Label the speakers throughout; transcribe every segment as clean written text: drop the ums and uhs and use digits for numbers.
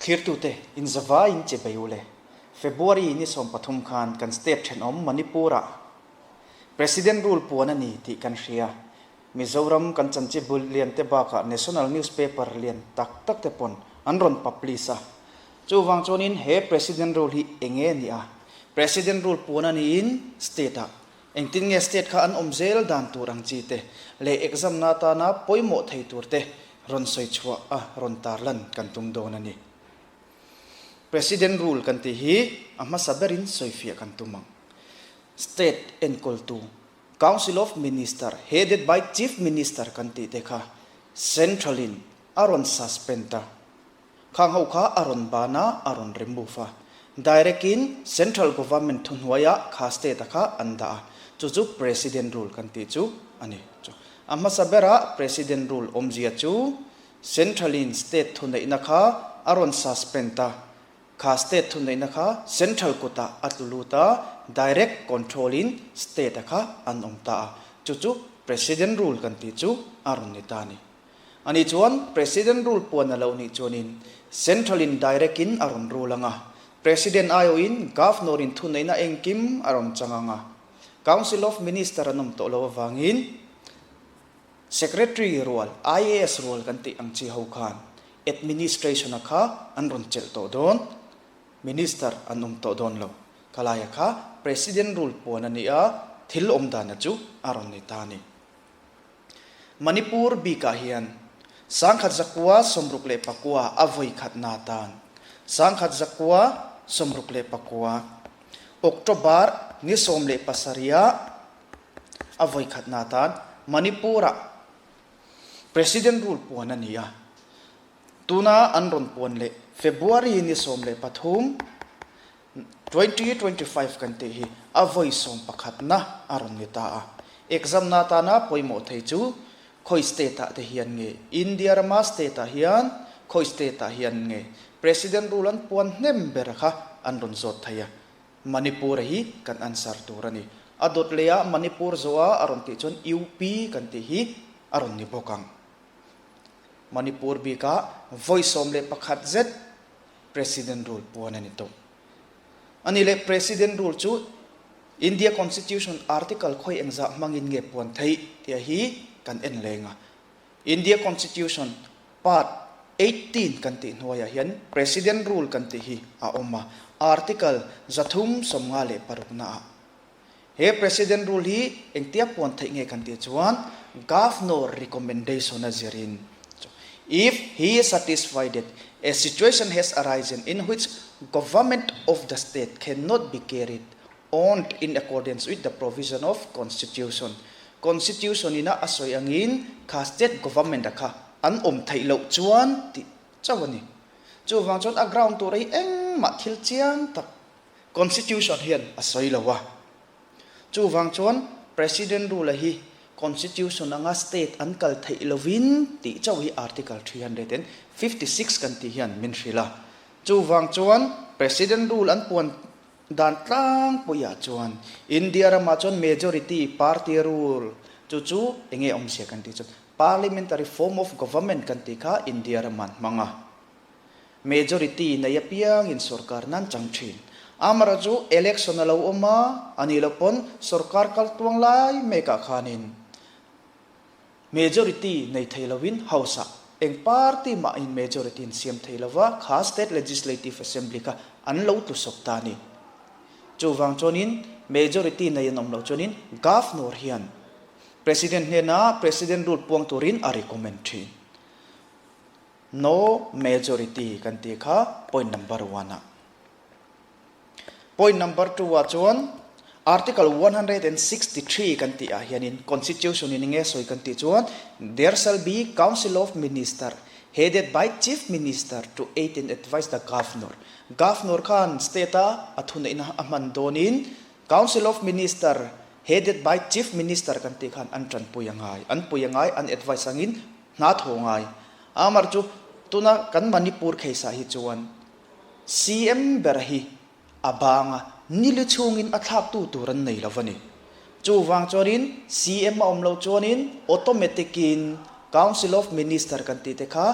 Speaker 1: Thirtute, inzavaiin che bei ule. February ni 13 khan kan state thenawm Manipur-ah President rule puan a ni tih kan hria. Mizoram kan chanchinbu lian te bakah national newspaper lian tak tak te pawn an rawn publish a. Chuvang chuanin he President rule hi eng nge ni a? President rule puan a niin state-ah engtin nge state kha an awm zel dan tur ang chi te leh exam na atana pawimawh thei tur te rawn sawi chhuah a rawn tarlan kan tum dawn a ni. President rule kan tih hi a hmasa berin sawifiah kan tum ang. State enkawltu Council of Minister headed by Chief Minister kan tih te kha Central in a rawn suspend a, khang ho kha a rawn ban a, a rawn remove a. Direct in Central Government thuhnuaiah kha state a kha an dah a, chu chu President rule kan tih chu a ni. Chu a hmasa berah President rule awmzia chu Central in state thuneihna kha a rawn suspend a, Kha state thuneihna kha central kutah a tlu lut a, direct control in state a kha an awm ta a, chu chu president rule kan tih chu a rawn ni ta a ni. Ani chuan president rule puan a lo nih chuanin central in direct in a rawn rule ang a, president aiawhin governor in thuneihna engkim a rawn chang ang a, council of minister an awm tawh lo avangin Secretary rual, IAS rual kan tih ang chi ho khan Administration a kha an rawn chelh tawh dawn, Minister an awm tawh dawn lo. Khalaia kha President rule puan a ni a, thil awm dana chu a rawn ni ta a ni. Manipur bikah hian 1969 a vawi khatna atan 1969 October ni 17 ah a vawi khatna atan Manipur-ah President rule puan a ni a, tuna an rawn puan leh February ni 13, 2025 kan tih hi a vawi sawmpakhatna a rawn ni ta a. Exam na atana pawimawh thei chu khawi state ah te hian nge? India rama state ah hian khawi state ah hian nge President rule an puan hnem ber kha an rawn zawt thei a. Manipur hi kan answer tur a ni. A dawt leh ah Manipur zawh a a rawn tih chuan UP kan tih hi a rawn ni bawk ang. Manipur bikah vawi 11 zet President rule puan a ni tawh. A ni leh President rule chu India Constitution Article khawi engzah hmangin nge puan theih tih hi kan en leng a. India Constitution Part 18 kan tih hnuaiah hian President Rule kan tih hi a awm a, Article 356 naah. He President Rule hi engtia puan theih nge kan tih chuan Governor recommendation a zirin, If he is satisfied that a situation has arisen in which government of the state cannot be carried on in accordance with the provision of Constitution, Constitution ina a sawi angin kha state government a kha an awm theih loh chuan tih chauh a ni. Chuvang chuan a ground tur hi engmah thil chiang tak Constitution hian a sawi lo a. Chuvang chuan President rule a hi Constitution anga state an kal theih lovin tih chauh hi Article 356 kan tih hian min hrilh a. Chuvang chuan President rule an puan Dan tlangpuiah chuan India ramah chuan majority party rule chu chu enge awmzia kan tih chuan parliamentary form of government kan tih kha India ramah an hmang a. Majority nei apiangin sorkar nan chang thin. Amara chu election a lo awm a, a nih loh pawn sorkar kal tuang lai mekah khanin Majority nei thei lovin House ah eng party mah in majority in siam thei lova kha State Legislative Assembly kha an lo tlu sawp ta a ni. Chuvang chuanin majority nei an awm loh chuanin Governor hian President hnena President rule puang turin a recommend thin. No majority kan tih kha point number one ah. Point number two ah chuan Article 163 kan tih ah hianin Constitution in enge sawi kan tih chuan There shall be Council of Minister headed by Chief Minister to aid and advise the Governor. Governor khan state a a thuneihna a hman dawnin Council of Minister headed by Chief Minister kan tih khan an tanpui a ngai, an pui a ngai, an advise angin hna thaw ngai. Amar chu tuna kan Manipur case ah hi chuan CM ber hi a bang a, nili chhungin a thlaktu tur an nei lo a ni. Chuvang chuanin CM a awm loh chuanin automatic in Council of Minister kan tih te kha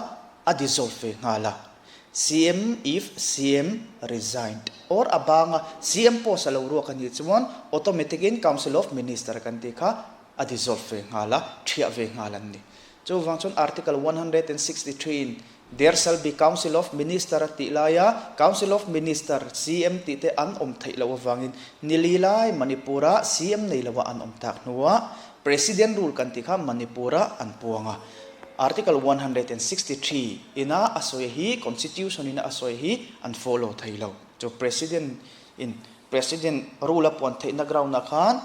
Speaker 1: a dissolve ve nghal a. CM if CM resigned or a banga CM post a lo ruak a nih chuan automatic in Council of Minister kan tih kha a dissolve ve nghal a, thiah ve nghal an ni. Chuvang chuan Article 163 in There shall be Council of Minister a tih laia Council of Minister, CM tih te an awm theih loh avangin nili lai Manipur-a CM nei loa an awm tak hnuah President Rule kan tih kha Manipur-ah an puang a. Article 163 ina a sawi hi Constitution ina a sawi hi an follow thei lo. Chu President in President Rule a puan theihna ground ah khan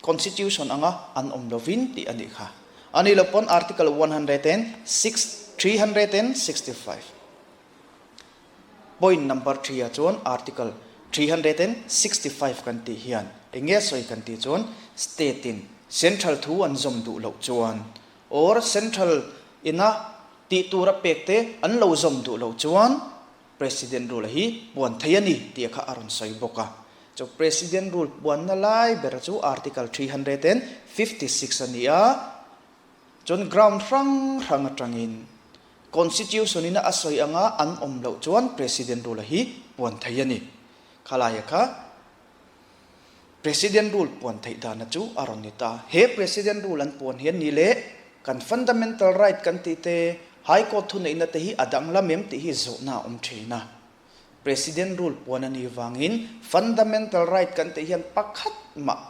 Speaker 1: Constitution anga an awm lovin tih a nih kha. A nih loh pawn Article 106, 365. Point number three ah chuan Article 365 kan tih hian eng nge sawi kan tih chuan State in Central thu an zawm duh loh chuan or Central ina tih tur a pek te an lo zawm duh loh chuan President rule hi puan thei a ni tih kha a rawn sawi bawk a. Chu President rule puanna lai ber chu Article 356 a ni a, chuan ground hrang hrang atangin Constitution in a sawi anga an awm loh chuan President rule hi puan thei a ni. Khalaia kha President rule puan theih dana chu a rawn ni ta. He President rule an puan hian ni leh kan fundamental right kan tih te, High Court thuneihna te hi a danglam em tih hi zawhna a awm thin a. President rule puan a nih vangin fundamental right kan tih hian pakhat mah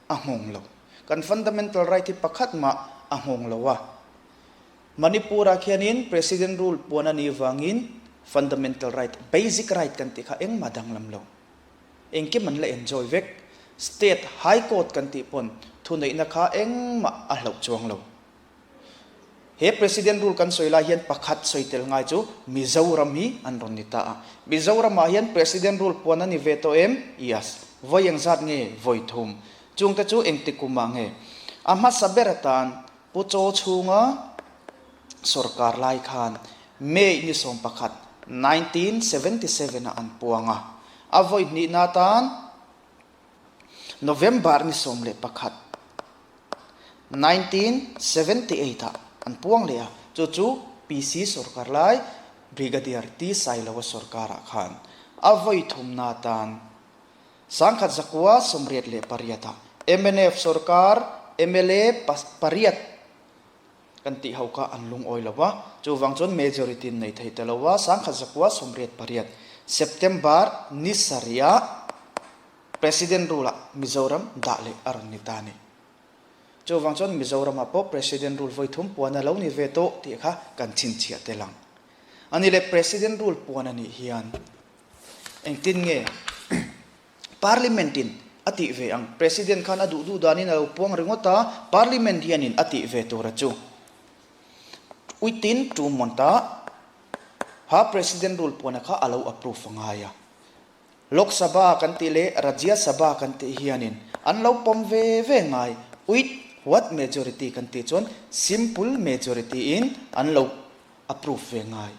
Speaker 1: a nghawng lo. Kan fundamental right hi pakhat mah a nghawng lo a. Manipur-ah khianin President rule puan a nih vangin fundamental right, basic right kan tih kha engmah danglam lo. Engkim an la enjoy vek. State High Court kan tih pawn thuneihna kha engmah a hlauh chuang lo. He President Rule kan sawi lai hian pakhat sawi tel ngai chu Mizoram hi an rawn ni ta a. Mizoramah hian President Rule puan a ni ve tawh em? Yes. Vawi engzat nge? Vawi thum. Chungte chu engti kumah nge? A hmasa ber atan Pu Chaw chhunga sorkar lai khan May ni 11, 1977 ah an puang a. A vawi hnihna atan November ni 11, 1978 ah an puang leh a, chu chu PC sorkar lai Brigadier T Sailoa sorkarah khan a vawi thumna atan 1988 ah mnf sorkar mla pariat kan tih ho kha an lungawi lo a, chuvang chuan majority an nei thei ta lo a, 1988 September ni sarih ah President rule ah Mizoram dah leh a rawn ni ta a ni. Chuvang chuan Mizoram ah pawh President rule vawi thum puan a lo ni ve tawh tih kha kan chhinchhiah tel ang. A ni le President rule puan a nih hian engtin nge Parliament in a tih ve ang? President khan a duh duh danin a lo puang ringawt a, Parliament hianin a tih ve tur a chu. Within two month ah ha President rule puan a kha a lo approve a ngai a. Lok Sabha kan tih leh Rajya Sabha kan tih hianin an lo pawm ve ve ngai. With what majority kan tih chuan simple majority in an lo approve ve ngai.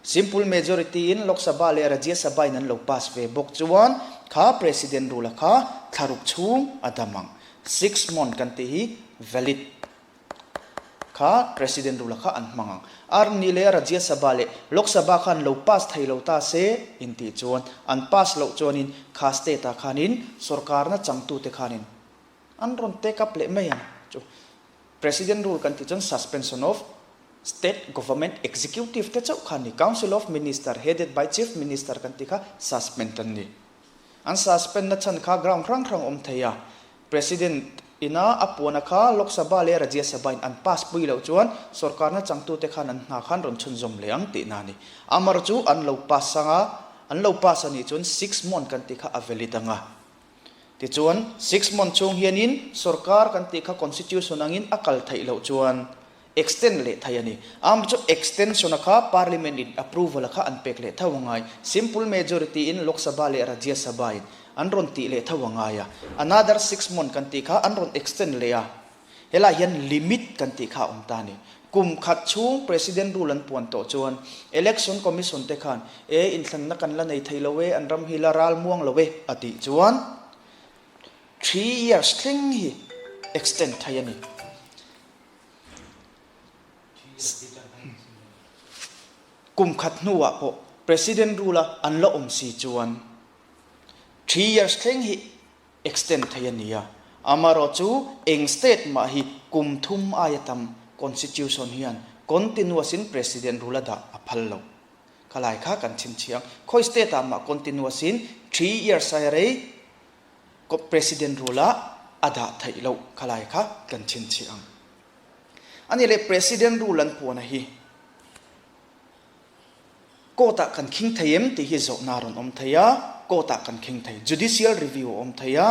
Speaker 1: Simple majority in Lok Sabha leh Rajya Sabha in an lo pass ve bawk chuan kha President rule a kha thlaruk chhung a dam ang. Six month kan tih hi valid. Kha President rule kha an hmang ang. Arni leh Rajya Sabha leh Lok Sabha khan lo pass thei lo ta se in tih chuan an pass loh chuanin kha state ah khanin sorkarna changtute khanin an rawn take up leh mai ang chu. President rule kan tih chuan suspension of state government executive te chauh kha a ni. Council of Minister headed by Chief Minister kan tih kha suspend an ni. An suspend na chhan kha ground hrang hrang awm thei a. President ina a puana kha Lok Sabha leh Rajya Sabha in an pass pui loh chuan sorkarna changtute khan an hna khan rawn chhunzawm leh ang tihna a ni. Amar chu an lo pass anga, an lo pass a nih chuan six month kan tih kha a valid anga. Tichuan six month chhung hianin sorkar kan tih kha constitution angin a kal theih loh chuan extend leh thei a ni. Amah chu extension a kha Parliament in approval a kha an pek leh tho a ngai. Simple majority in Lok Sabha leh Rajya Sabha in an rawn tih leh tho a ngai a. Another six month kan tih kha an rawn extend leh a. Helai hian limit kan tih kha a awm ta a ni. Kum khat chhung President rule an puan tawh chuan Election Commission te khan e inthlanna kan la nei thei lo e, an ram hi la ral muang lo e a tih chuan three years thleng hi extend thei a ni. Kum khat hnuah pawh. President rule a an la awm si chuan 3 years thleng hi extend thei a ni a. Amarawh chu eng state mah hi kum thum aia tam constitution hian continuous in President rule a dah a phal lo. Khalai kha kan chhinchhiah ang. Khawi state ah mah continuous in 3 years aia rei President rule a a dah theih loh khalai kha kan chhinchhiah ang. A nih leh President rule an puan a hi court ah kan khing thei em tih hi zawhna a rawn awm thei a, court ah kan khing thei, judicial review a awm thei a,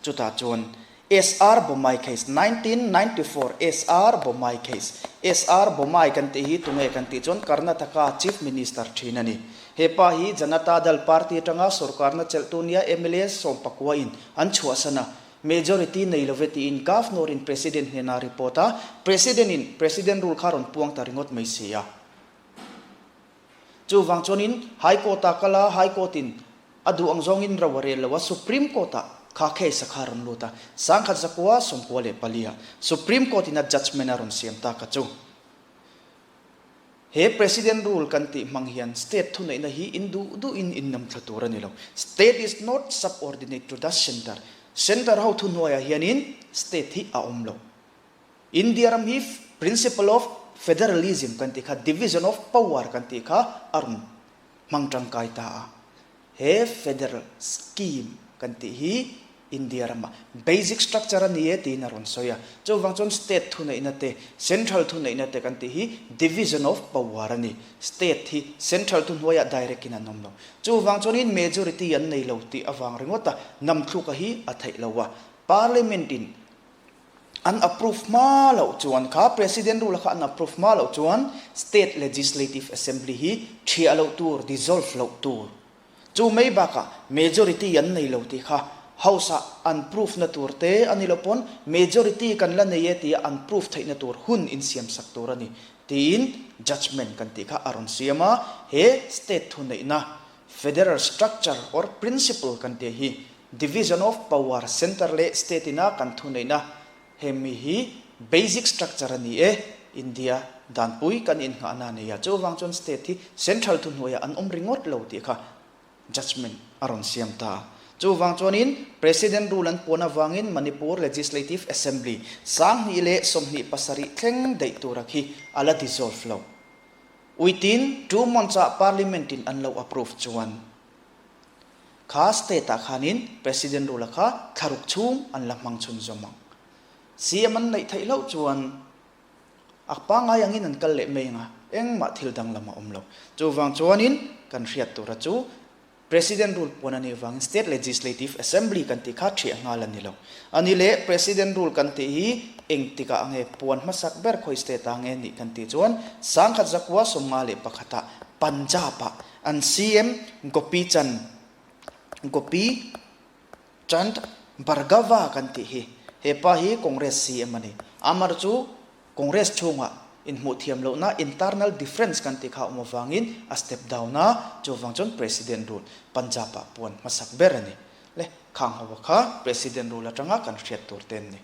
Speaker 1: chutah chuan SR Bommai case, 1994 SR Bommai case, SR Bommai kan tih hi tunge kan tih chuan Karnataka Chief Minister thin a ni. He pa hi Janata Dal party atanga sorkarna chelhtu nia mla 19 in an chhuahsan a, majority nei love tiin Governor in President hnena report a, President in President rule kha rawn puang ta ringawt mai si a. Chuvang chuanin High Court ah kal a, High Court in a duh ang zawngin ro a rel lo a, Supreme Court ah kha case a kha a rawn lut a, 1994 ah Supreme Court in a judgement a rawn siam ta ka chu. He President Rule kan tih hmang hian state thuneihna hi in duh duhin in nam thla tur a ni lo. State is not subordinate to the centre. Centre ho thuhnuaiah hianin state hi a awm lo. India ram hi principle of federalism kan tih kha, division of power kan tih kha a rawn hmang tangkai ta a. He federal scheme kan tih hi India rama basic structure a ni e tiin a rawn sawi a. Chuvang chuan state thuneihna te, central thuneihna te kan tih hi division of power a ni. State hi central thuhnuaiah direct in an awm lo. Chuvang chuanin majority an nei lo tih avang ringawt a namthluka hi a theih lo a. Parliament in An approve hma loh chuan kha President rule kha an approve hma loh chuan State Legislative Assembly hi thiah loh tur, dissolve loh tur. Chu mai bakah majority an nei lo tih kha House ah an proof na tur te a ni lo pawn majority kan la nei e tia an proof theihna tur hun insiam sak tur a ni tiin judgement kan tih kha a rawn siam a, he state thuneihna federal structure or principle kan tih hi Division of power, Centre leh State ina kan thuneihna hemi hi basic structure a ni e, India danpui kan innghahna a nei a, chuvang chuan State hi Central thuhnuaiah an awm ringawt lo tih kha judgement a rawn siam ta a. Chuvang chuanin President rule an puan avangin Manipur Legislative Assembly 2027 thleng daih tura khi a la dissolve lo. Within 2 months ah Parliament in an lo approve chuan Kha state ah khanin President rule a kha thlaruk chhung an la hmang chhun zawm ang. CM an neih theih loh chuan a pangngai angin an kal leh mai ang a, engmah thil danglam a awm lo. Chuvang chuanin kan hriat tura chu President rule puan a nih vangin State Legislative Assembly kan tih kha thiah nghal a ni lo. A ni leh President rule kan tih hi engtikah nge puan hmasak ber khawi state ah nge nih kan tih chuan 1951 ah Punjab ah An CM Gopi Chand, Gopi Chand Bhargava kan tih hi he pa hi Congress CM a ni. Amar chu Congress chhungah inhmuh thiam lohna internal difference kan tih kha a awm avangin a step down a, chuvang chuan President rule Punjab ah puan hmasak ber a ni. Le, khang ho kha President rule atanga kan hriat tur te an ni.